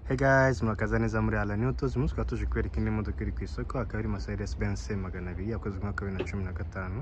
Hey guys, murakaza neza muri Alan Autos. Umunsi tukaba tuje kwereka indi modoka iri ku isoko, akaba ari Mercedes Benz C200 yakozwe mu mwaka wa 2015.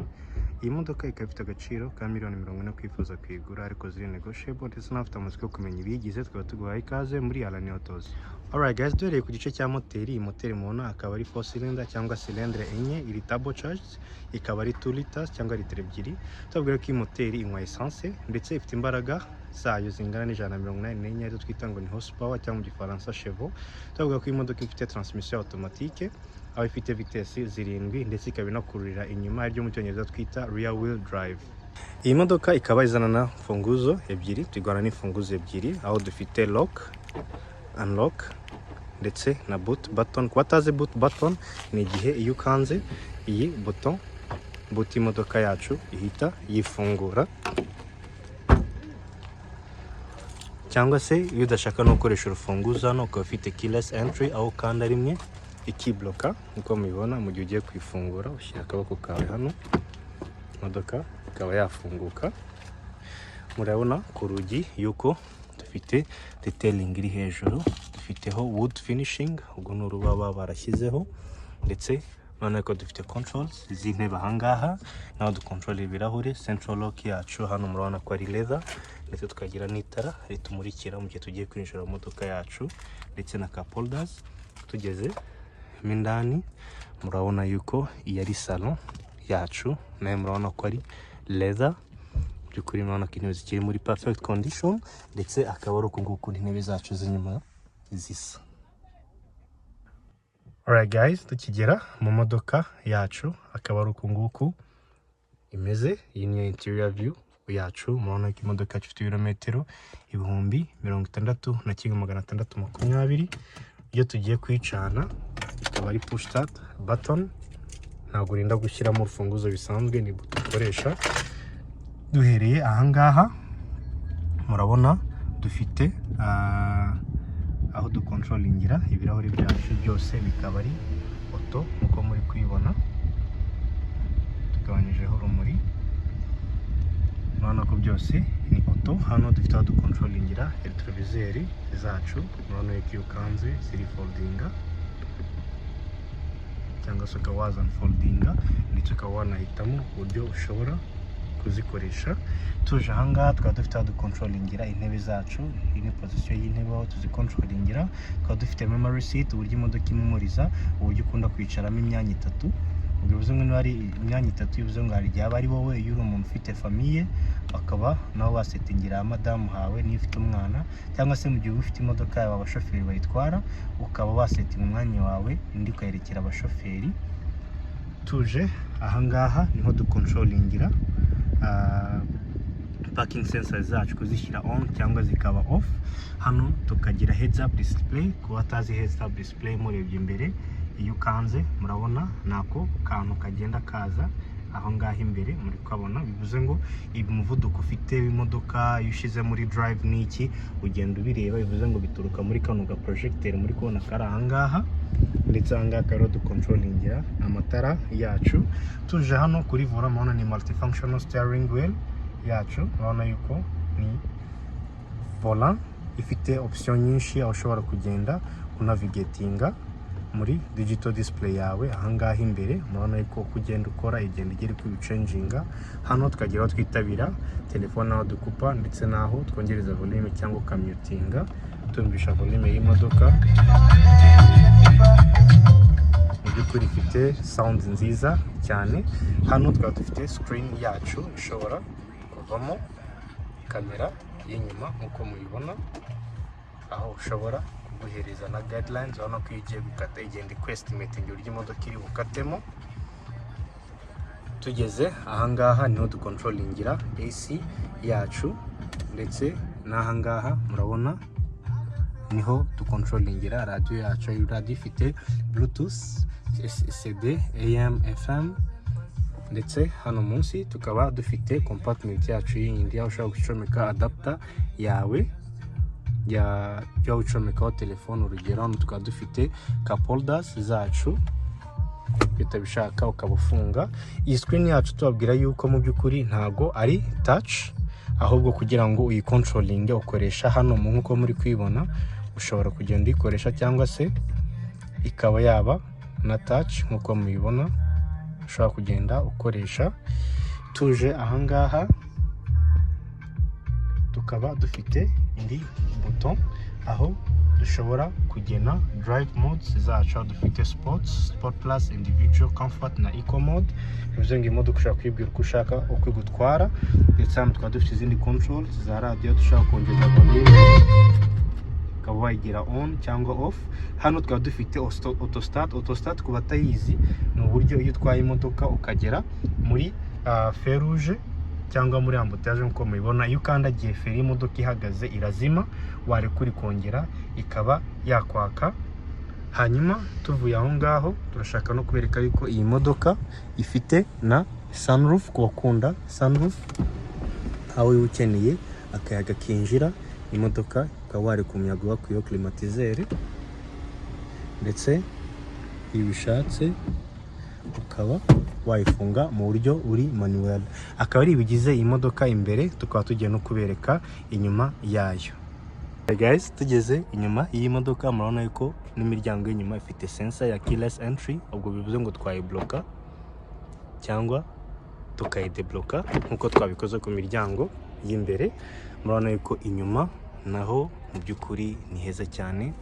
Iyi modoka ikaba ifite agaciro ka miliyoni 40 kwifuza kuyigura, ariko ziri negotiable, ndetse n'abafite amatsiko yo kumenya ibiyigize tukaba tuguhaye ikaze muri Alan Autos. Alright guys, duhereye ku gice cya moteri, iyi moteri mubona akaba ari 4 cylinder cyangwa cylindre enye, iri turbocharged, ikaba ari 2 liters cyangwa litiro 2. Tubabwira ko iyi moteri inywa essence, ndetse ifite imbaraga zayo zingana n'184, arizo twita ngo ni horsepower cyangwa mu Gifaransa chevaux. Tubavuga ko iyi modoka ifite transmission automatique, aho ifite vitesse zirindwi, ndetse ikaba inakururira inyuma, aribyo mu Cyongereza twita rear wheel drive. Iyi modoka ikaba izana na mfunguzo ebyiri, tuyigwana n'imfunguzo ebyiri, aho dufite lock, unlock ndetse na boot button. Ku batazi boot button, ni igihe iyo ukanze iyi button, boot y'imodoka yacu ihita yifungura, cyangwa se iyo udashaka no gukoresha urufunguzo, hano ukaba ufite keyless entry, aho ukanda rimwe ikibloka nk'uko mubibona. Mu gihe ugiye kuyifungura, ushyira akaboko kawe hano, imodoka ikaba yafunguka. Murabona ku rugi yuko dufite detailing iri hejuru, dufiteho wood finishing, ubwo ni urubaho baba barashyizeho, ndetse urabona ko dufite controls z'intebe ahangaha, naho dukontorora ibirahure. Central lock yacu hano murabona ko ari leather, ndetse tukagira n'itara ritumurikira mu gihe tugiye kwinjira mu modoka yacu, ndetse na cup holders. Tugeze mo indani, murabona yuko iyi ari salon yacu, nayo murabona ko ari leather. By'ukuri murabona ko intebe zikiri muri perfect condition, ndetse akaba ari uku nguku intebe zacu z'inyuma zisa. Alright guys, tukigera mu modoka yacu akaba ari uku nguku imeze. Iyi niyo interior view yacu. Murabona ko imodoka yacu ifite ibirometero 61,620. Iyo tugiye kuyicana, ikaba ari push start button, ntabwo urinda gushyiramo urufunguzo bisanzwe, ni buto ukoresha. Duhereye ahangaha, murabona dufite aho dukontrolingira ibirahuri byacu, byose bikaba ari auto nk'uko muri kubibona. Tugabanyijeho urumuri, murabona ko byose ni auto. Hano dufite aho dukontrolingira rétroviseur zacu, murabona ko iyo ukanze ziri foldinga cyangwa se ukaba wazanfoldinga, ndetse ukaba wanahitamo uburyo ushobora kuzikoresha. Tuje ahangaha, tukaba dufite aho dukontrolingira intebe zacu. Iyi ni position y'intebe aho tuzikontrolingira. Tukaba dufite memory seat, uburyo imodoka imumuriza uburyo ukunda kwicaramo imyanya itatu. Ubwo bivuze ngo niba ari imyanya itatu, bivuze ngo hari igihe aba ari wowe, iyo uri umuntu ufite famille, bakaba nabo basetingira madamu hawe niyo ufite umwana, cyangwa se mu gihe uba ufite imodoka yawe abashoferi bayitwara, ukaba wasetinga umwanya wawe, indi ukayerekera abashoferi. Tuje ahangaha, niho dukontrolingira parking sensors zacu, kuzishyira on cyangwa zikaba off. Hano tukagira heads up display. Ku batazi heads up display, murebye imbere, iyo ukanze murabona nako kantu kagenda kaza aho ngaho imbere, muri kukabona. Bivuze ngo ibi umuvuduko ufite w'imodoka iyo ushize muri drive n'iki, ugenda ubireba. Bivuze ngo bituruka muri kano ga projecteur muri kubona kari ahangaha, ndetse ahangaha akaba ariho dukontrolingira amatara yacu. Tuje hano kuri volant, murabona ni multifunctional steering wheel yacu. Murabona yuko ni volant ifite option nyinshi, aho ushobora kugenda unavigatinga muri digital display yawe ahangaha imbere. Murabona yuko uko ugenda ukora, igenda igera uko ibicenjinga. Hano tukagira aho twitabira telefone, aho dukupa, ndetse n'aho twongereza volume cyangwa ukamyutinga. Tumvisha volume y'imodoka, mu by'ukuri ifite sound nziza cyane. Hano tukaba dufite screen yacu ishobora kuvamo kamera y'inyuma nk'uko mubibona, aho ushobora kuguhereza na guidelines. Urabona ko iyo ugiye gukata, igenda ikwestimating uburyo imodoka iri bukatemo. Tugeze ahangaha, niho dukontrolingira AC yacu, ndetse n'ahangaha murabona niho dukontrolingira radiyo yacu. Iyi radiyo ifite Bluetooth, CD, AM, FM, ndetse hano munsi tukaba dufite compartment yacu yindi, aho ushobora gucomeka adapter yawe ya yo ucomekaho telefone, urugero. Hano tukaba dufite cup holders zacu, iyo utabishaka ukaba ufunga. Iyi screen yacu tubabwira yuko mu by'ukuri ntago ari touch, ahubwo kugira ngo uyikontrolinge ukoresha hano mu nk'uko muri kuyibona. Ushobora kugenda uyikoresha cyangwa se ikaba yaba na touch nk'uko mubibona, ushobora kugenda ukoresha. Tuje ahangaha, tukaba dufite indi buto aho dushobora kugena drive modes zacu, aho dufite sports, sport plus, individual, comfort na eco mode. Bivuze ngo imodoka ushobora kuyibwira uko ushaka uko igutwara. Ndetse hano tukaba dufite izindi controls za radiyo, dushobora kongeza volume, ukaba wayigira on cyangwa off. Hano tukaba dufite auto start. Auto start, ku batayizi, ni uburyo iyo utwaye imodoka ukagera muri feu rouge cyangwa muri embouteillage, nk'uko mubibona, iyo ukandagiye feri imodoka ihagaze irazima, warekura ikongera ikaba yakwaka. Hanyuma tuvuye aho ngaho, turashaka no kubereka yuko iyi modoka ifite na sunroof ku bakunda sunroof, aho uba ukeneye akayaga kinjira imodoka, ukaba wareka umuyaga uba climatiseur, ndetse iyo ubishatse ukaba wayifunga mu buryo buri manuel. Akaba ari ibigize iyi modoka imbere, tukaba tugiye no kubereka inyuma yayo. Hey guys, tugeze inyuma y'iyi modoka, murabona yuko n'imiryango y'inyuma ifite sensor ya keyless entry. Ubwo bivuze ngo twayibloka cyangwa tukayidebloka nk'uko twabikoze ku miryango y'imbere. Murabona yuko inyuma naho mu by'ukuri ni heza cyane.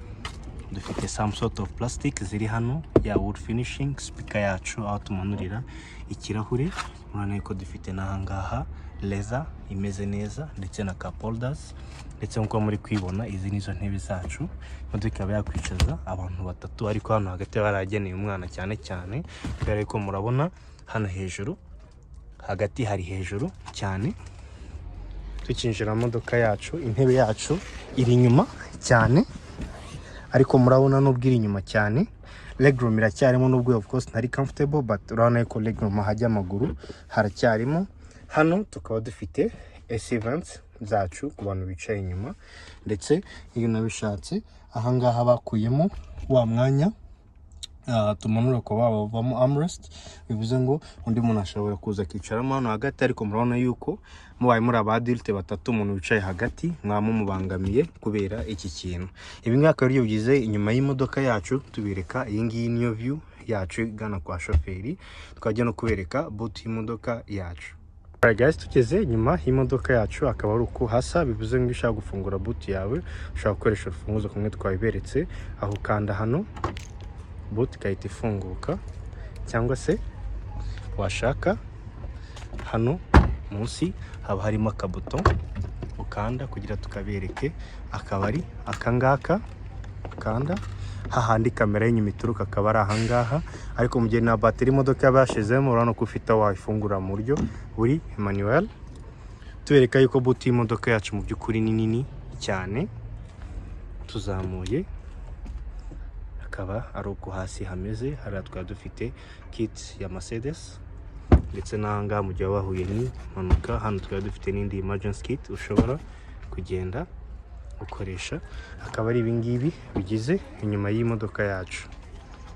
Dufite some sort of plastic ziri hano ya wood finishing, speaker yacu, aho tumanurira ikirahure. Murabona yuko dufite n'ahangaha leather imeze neza, ndetse na cup holders. Ndetse nk'uko muri kwibona, izi nizo ntebe zacu. Imodoka ikaba yakwicaza abantu batatu, ariko hano hagati barageneye umwana cyane cyane, kubera ko murabona hano hejuru hagati hari hejuru cyane. Tukinjira mu modoka yacu, intebe yacu iri inyuma cyane, ariko murabona nubwo iri inyuma cyane, legroom iracyarimo, nubwo of course ntari comfortable, but urabona ko legroom ahajya amaguru haracyarimo. Hano tukaba dufite AC vents zacu ku bantu bicaye inyuma. Ndetse iyo unabishatse, ahangaha bakuyemo wa mwanya tumanura kuba wavamo armrest. Bivuze ngo undi muntu ashobora kuza akicaramo hano hagati, ariko murabona yuko mubaye muri aba adulte batatu, umuntu wicaye hagati mwaba mumubangamiye kubera iki kintu. Ibi ngibi akaba aribyo bigize inyuma y'imodoka yacu. Tubereka iyi ngiyi niyo view yacu igana kwa shoferi, twajya no kubereka boot y'imodoka yacu. Alright guys, tugeze inyuma y'imodoka yacu, akaba ari uku hasa. Bivuze ngo iyo ushaka gufungura boot yawe, ushobora gukoresha urufunguzo kumwe twabiberetse, aho ukanda hano boot igahita ifunguka, cyangwa se washaka hano munsi haba harimo akabuto ukanda kugira tukabereke, akaba ari akangaka ukanda hahandi kamera y'inyuma ituruka, akaba ari ahangaha. Ariko mu gihe nta bateri imodoka yaba yashizemo, urabona ko ufite aho wayifungura mu buryo buri manuel. Tubereka yuko boot y'imodoka yacu mu by'ukuri ni nini cyane. Tuzamuye, akaba ari uko hasi hameze. Hariya twaba dufite kit ya Mercedes, ndetse n'ahangaha mu gihe waba wahuye n'impanuka, hano twaba dufite n'indi emergency kit ushobora kugenda ukoresha. Akaba ari ibingibi bigize inyuma y'imodoka yacu.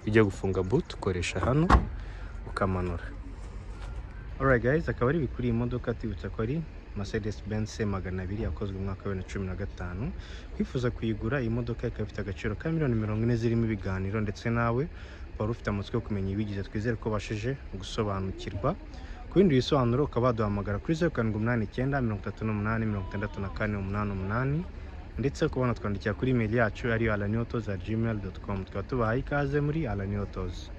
Ujya gufunga boot, ukoresha hano ukamanura. Alright guys, akaba ari kuri iyi modoka. Tubibutsa ko ari Mercedes Benz C 200 yakozwe mu mwaka wa 2015. Kwifuza kuyigura, iyi modoka ikaba ifite agaciro ka miliyoni 40 zirimo ibiganiro. Ndetse nawe wari ufite amatsiko yo kumenya ibigize, twizere ko ubashije gusobanukirwa. Ku bindi bisobanuro ukaba waduhamagara kuri 0789 38 64 88, ndetse ukaba wanatwandikira kuri email yacu ariyo alaniotos@gmail.com. Tukaba tubahaye ikaze muri Alani Autos.